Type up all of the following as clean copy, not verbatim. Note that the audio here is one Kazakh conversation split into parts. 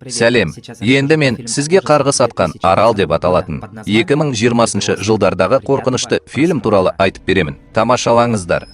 Сәлем! Енді мен сізге «Қарғыс атқан арал» деп аталатын 2020 жылдардағы қорқынышты фильм туралы айтып беремін. Тамашалаңыздар.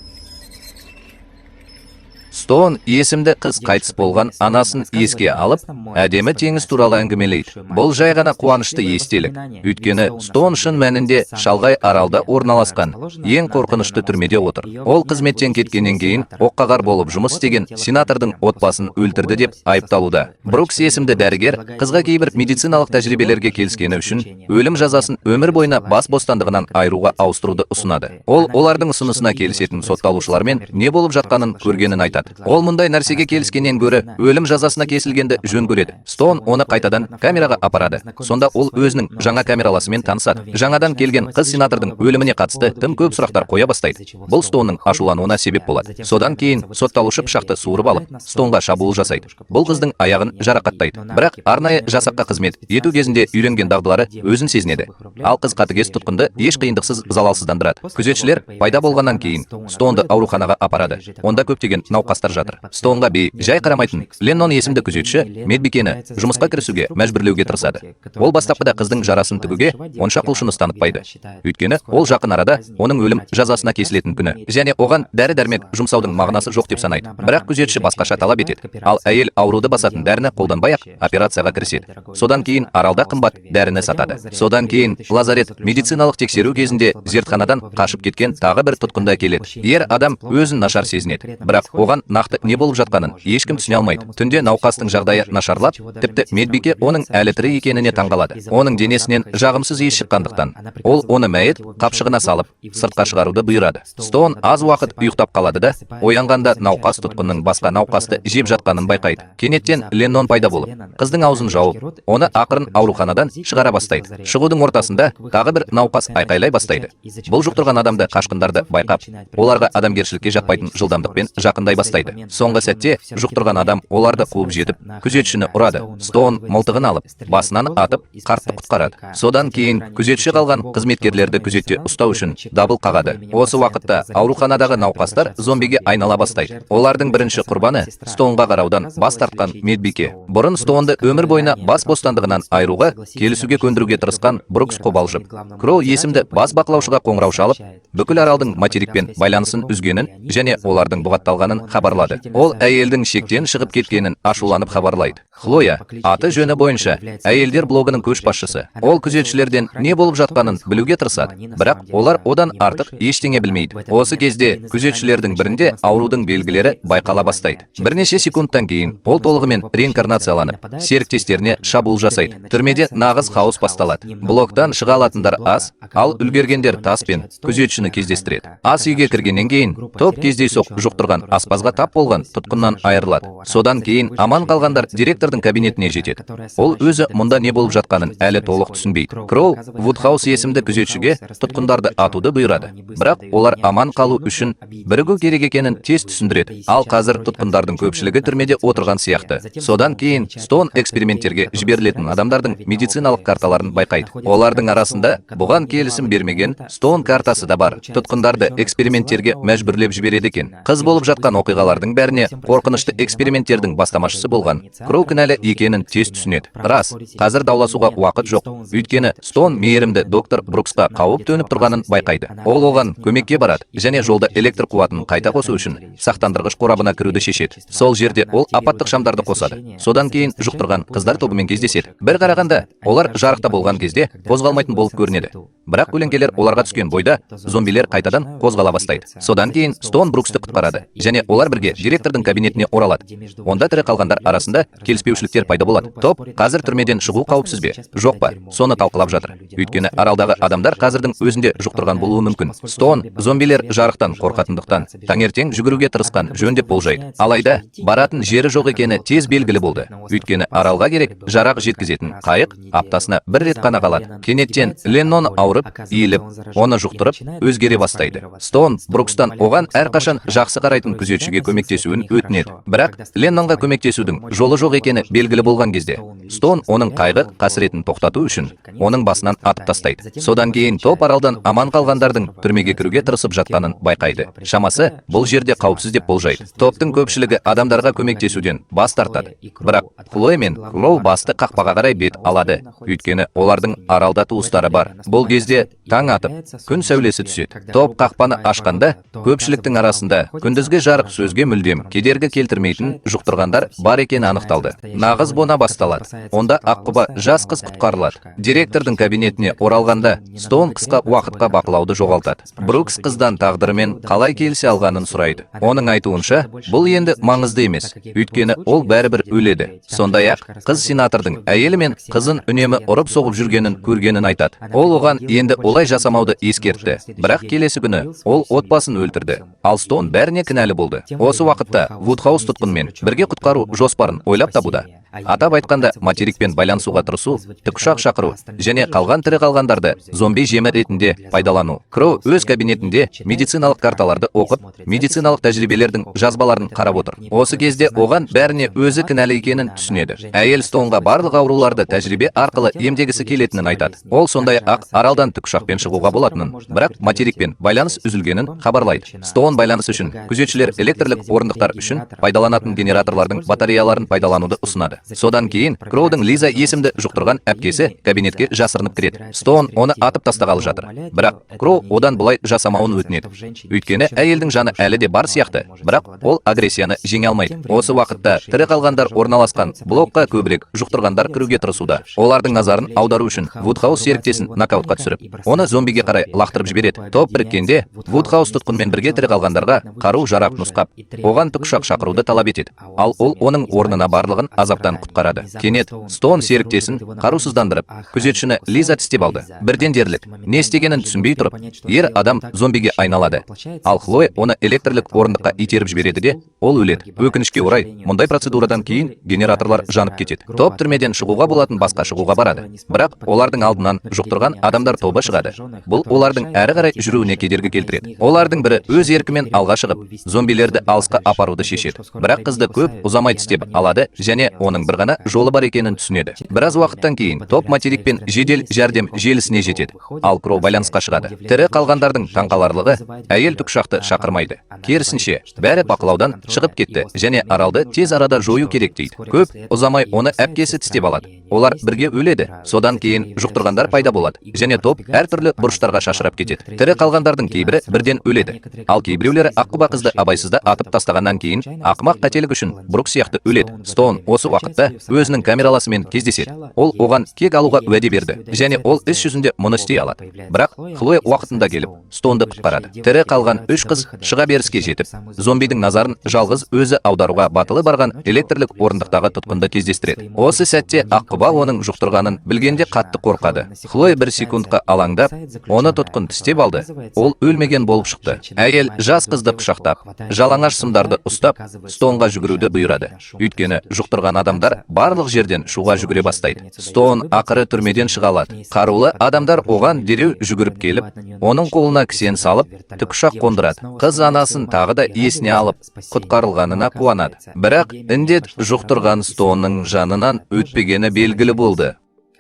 Стоун есімді қыз қайтыс болған анасын еске алып, әдемі теңіз туралы әңгімелейді. Бұл жай ғана қуанышты естелік. Өйткені Стоун шын мәнінде шалғай аралда орналасқан ең қорқынышты түрмеде отыр. Ол қызметтен кеткеннен кейін оққағар болып жұмыс істеген сенатордың отбасын өлтірді деп айыпталуда. Брукс есімді дәрігер қызға кейбір медициналық тәжірибелерге келіскені үшін өлім жазасын өмір бойына бас бостандығынан айыруға ауыстыруды ұсынады. Ол олардың ұсынысына келісетін сотталушылармен не болып жатқанын көргенін айтады. Ол мұндай нәрсеге келіскеннен гөрі өлім жазасына кесілгенді жөн көреді. Стоун оны қайтадан камераға апарады. Сонда ол өзінің жаңа камераласымен танысады. Жаңадан келген қыз сенатордың өліміне қатысты тым көп сұрақтар қоя бастайды. Бұл Стоунның ашулануына себеп болады. Содан кейін сотталушы пышақты суырып алып, Стоунға шабуыл жасайды. Бұл қыздың аяғын жарақаттайды. Бірақ арнайы жасаққа қызмет ету кезінде үйренген дағдылары өзін сезінеді. Ал қыз қатыгез тұтқынды еш қиындықсыз залалсыздандырады. Күзетшілер пайда болғаннан кейін Стоунды ауруханаға апарады. Онда көптеген науқастар жатыр. Стоунға бей жай қарамайтын Леннон есімді күзетші медбикені жұмысқа кірісуге мәжбүрлеуге тырысады. Ол бастапқыда қыздың жарасын тігуге онша құлшыныс танытпайды. Өйткені ол жақын арада оның өлім жазасына кесілетін күні және оған дәрі-дәрмек жұмсаудың мағынасы жоқ деп санайды. Бірақ күзетші басқаша талап етеді. Ал әйел ауруды басатын дәріні қолданбай-ақ операцияға кіріседі. Содан кейін аралда қымбат дәріні сатады. Содан кейін лазарет медициналық тексеру кезінде зертханадан қашып кеткен тағы бір тұтқынды әкеледі. Ер адам өзін нашар сезінеді. Бірақ оған нақты не болып жатқанын ешкім түсіне алмайды. Түнде науқастың жағдайы нашарлап, тіпті медбике оның әлі тірі екеніне таңғалады. Оның денесінен жағымсыз иіс шыққандықтан, ол оны мәйіт қапшығына салып, сыртқа шығаруды бұйырады. Стоун аз уақыт ұйықтап қалады да, оянғанда науқас тұтқынның басқа науқасты жеп жатқанын байқайды. Кенеттен Леннон пайда болып, қыздың аузын жауып, оны ақырын ауруханадан шығара бастайды. Шығудың ортасында тағы бір науқас айқайлай бастайды. Бұл жұқтырған адамды қашқындарды байқап, оларға адамгершілікке жатпайтын жылдамдықпен жақындай бастайды. Соңғы сәтте жұқтырған адам оларды қуып жетіп, күзетшіні ұрады. Стоун мылтығын алып, басынан атып, қартты құтқарады. Содан кейін күзетші қалған қызметкерлерді күзетте ұстау үшін дабыл қағады. Осы уақытта ауруханадағы науқастар зомбиге айнала бастайды. Олардың бірінші құрбаны Стоунға қараудан бас тартқан медбике. Бұрын Стоунды өмір бойына бас бостандығынан айыруға келісуге көндіруге тырысқан Брукс қобалжып, Кроу есімді бас бақылаушыға қоңырау шалып, бүкіл аралдың материкпен байланысын үзгенін және олардың бұғатталғанын хабарлады. Ол әйелдің шектен шығып кеткенін ашуланып хабарлайды. Хлоя, аты жөні бойынша әйелдер блогының көшбасшысы. Ол күзетшілерден не болып жатқанын білуге тырысады, бірақ олар одан артық ештеңе білмейді. Осы кезде күзетшілердің бірінде аурудың белгілері байқала бастайды. Бірнеше секундтан кейін ол толығымен реинкарнацияланып, серіктестеріне шабуыл жасайды. Түрмеде нағыз хаос басталады. Блоктан шыға алатындар аз, ал үлгергендер тас пен күзетшіні кездестіреді. Ас үйге кіргеннен кейін топ кездейсоқ жұқтырған аспазға тап болған тұтқыннан айырылады. Содан кейін аман қалғандар директордың кабинетіне жетеді. Ол өзі мұнда не болып жатқанын әлі толық түсінбейді. Кроу Вудхаус есімді күзетшіге тұтқындарды атуды бұйырады. Бірақ олар аман қалу үшін бірігу керек екенін тез түсіндіреді. Ал қазір тұтқындардың көпшілігі түрмеде отырған сияқты. Содан кейін Стоун эксперименттерге жіберілетін адамдардың медициналық карталарын байқайды. Олардың арасында бұған келісім бермеген Стоун картасы да бар. Тұтқындарды эксперименттерге мәжбүрлеп жібереді екен. Қыз болып жатқан оқиғалардың бәріне қорқынышты эксперименттердің бастамашысы болған Кроу кінәлі екенін тез түсінеді. Рас, қазір дауласуға уақыт жоқ. Өйткені Стоун мейірімді доктор Бруксқа қауіп төніп тұрғанын байқайды. Ол оған көмекке барады және жолда электр қуатын қайта қосу үшін сақтандырғыш қорабына кіруді шешеді. Сол жерде ол апаттық шамдарды қосады. Содан кейін жұқтырған қыздар тобымен кездеседі. Бір қарағанда, олар жарықта болған кезде қозғалмайтын болып көрінеді. Бірақ көлеңкелер оларға түскен бойда зомбилер қайтадан қозғала бастайды. Содан кейін Стоун Бруксты құтқарады және олар бірге директордың кабинетіне оралады. Онда тірі қалғандар арасында келіспеушіліктер пайда болады. Топ қазір түрмеден шығу қауіпсіз бе, жоқ па, соны талқылап жатыр. Өйткені аралдағы адамдар қазірдің өзінде жұқтырған болуы мүмкін. Стоун зомбилер жарықтан қорқатындықтан таңертең жүгіруге тырысқан жөн деп болжайды. Алайда баратын жері жоқ екені тез белгілі болды. Өйткені аралға керек жарақ жеткізетін қайық аптасына бір рет қана қалады. Кенеттен Леннон ауырып, иіліп, оны жұқтырып, өзгере бастайды. Стоун Брукстан оған әрқашан жақсы қарайтын күзетшіге көмектесуін өтінеді. Бірақ Леннонға көмектесудің жолы жоқ екені белгілі болған кезде, Стоун оның қайғы қасіретін тоқтату үшін оның басынан атып тастайды. Содан кейін топ аралдан аман қалғандардың түрмеге кіруге тырысып жатқанын байқайды. Шамасы, бұл жерде қауіпсіз деп болжайды. Топтың көпшілігі адамдарға көмектесуден бас тартады, бірақ Хлоя мен Кроу басты қақпаға қарай бет алады, өйткені олардың аралда туыстары бар. Бұл кезде таң атып, күн сәулесі түседі. Топ қақпаны ашқанда, көпшіліктің арасында күндізгі жарық сөзге мүлдем кедергі келтірмейтін жұқтырғандар бар екені анықталды. Нағыз бона басталады. Онда аққұба жас қыз құтқарылады. Директордың кабинетіне оралғанда, Стоун қысқа уақытқа бақылауды жоғалтады. Брукс қыздан тағдырымен қалай келісе алғанын сұрайды. Оның айтуынша, бұл енді маңызды емес, өйткені ол бәрібір өледі. Сондай ақ қыз сенатордың әйелі мен қызын үнемі ұрып соғып жүргенін көргенін айтады. Ол оған енді олай жасамауды ескертті, бірақ келесі күні ол отбасын өлтірді, ал Стоун бәріне кінәлі болды. Осы уақытта Вудхаус тұтқынмен бірге құтқару жоспарын ойлап табуда. Атап айтқанда, материкпен байланысуға тырысу, тікұшақ шақыру және қалған тірі қалғандарды зомби жемі ретінде пайдалану. Кроу өз кабинетінде медициналық карталарды оқып, медициналық тәжірибелердің жазбаларын қарап отыр. Осы кезде оған бәріне өзі кінәлі екенін түсінеді. Әйел Стоунға барлық ауруларды тәжірибе арқылы емдегісі келетінін айтады. Ол сондай ақ аралдан тікұшақпен шығуға болатынын, бірақ материкпен байланыс үзілгенін хабарлайды. Стоун байланыс үшін күзетшілер электрлік орындықтар үшін пайдаланатын генераторлардың батареяларын пайдалануды ұсынады. Содан кейін Кроудың Лиза есімді жұқтырған әпкесі кабинетке жасырынып кіреді. Стоун оны атып тастағалы жатыр, бірақ Кроу одан бұлай жасамауын өтінеді, өйткені әйелдің жаны әлі де бар сияқты, бірақ ол агрессияны жеңе алмайды. Осы уақытта тірі қалғандар орналасқан блокқа көбірек жұқтырғандар кіруге тырысуда. Олардың назарын аудару үшін Вудхаус серіктесін нокаутқа түсіріп, оны зомбиге қарай лақтырып жібереді. Топ біріккенде, Вудхаус тұтқынмен бірге тірі қалғандарға қару жарақ нұсқап, оған тікұшақ шақыруды талап етеді, ал ол оның орнына барлығын азаптан құтқарады. Кенет Стоун серіктесін қарусыздандырып, күзетшіні Лиза тістеп алды. Бірден дерлік не істегенін түсінбей тұрып, ер адам зомбиге айналады, ал Хлоя оны электрлік орындыққа итеріп жібереді де, ол өледі. Өкінішке орай, мұндай процедурадан кейін генераторлар жанып кетеді. Топ түрмеден шығуға болатын басқа шығуға барады, бірақ олардың алдынан жұқтырған адамдар тобы шығады. Бұл олардың әрі қарай жүруіне кедергі келтіреді. Олардың бірі өз еркімен алға шығып, зомбилерді алысқа апаруды шешеді, бірақ қызды көп ұзамай тістеп алады және оның бір ғана жолы бар екенін түсінеді. Біраз уақыттан кейін топ материкпен жедел жәрдем желісіне жетеді, ал Кроу байланысқа шығады. Тірі қалғандардың таңқаларлығы, әйел тікұшақты шақырмайды. Керісінше, бәрі бақылаудан шығып кетті және аралды тез арада жою керек дейді. Көп ұзамай оны әпкесі тістеп алады. Олар бірге өледі. Содан кейін жұқтырғандар пайда болады және топ әртүрлі бұрыштарға шашырап кетеді. Тірі қалғандардың кейбірі бірден өледі, ал кейбіреулері аққұба қызды абайсызда атып тастағаннан кейін ақымақ қателік үшін Брук сияқты өледі. Стоун осы уақытта өзінің камераласымен кездеседі. Ол оған кек алуға уәде берді және ол іс жүзінде мұны істей алады, бірақ Хлоя уақытында келіп, Стоунды құтқарады. Тірі қалған үш қыз шыға беріске жетіп, зомбидің назарын жалғыз өзі аударуға батылы барған электрлік орындықтағы тұтқынды кездестіреді. Осы сәтте аққұба оның жұқтырғанын білгенде қатты қорқады. Хлоя бір секундқа алаңдап, оны тұтқын тістеп алды. Ол өлмеген болып шықты. Әйел жас қызды құшақтап, жалаңаш сымдарды ұстап, Стоунға жүгіруді бұйырады, өйткені жұқтырған адамдар барлық жерден шуға жүгіре бастайды. Стоун ақыры түрмеден шыға алады. Қарулы адамдар оған дереу жүгіріп келіп, оның қолына кісен салып, тікұшақ қондырады. Қыз анасын тағы да есіне алып, құтқарылғанына қуанады, бірақ індет жұқтырған Стоунның жанынан өтпегені белгілі болды.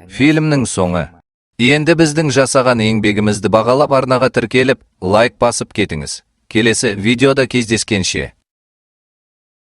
Фильмнің соңы. Енді біздің жасаған еңбегімізді бағалап, арнаға тіркеліп, лайк басып кетіңіз. Келесі видеода кездескенше.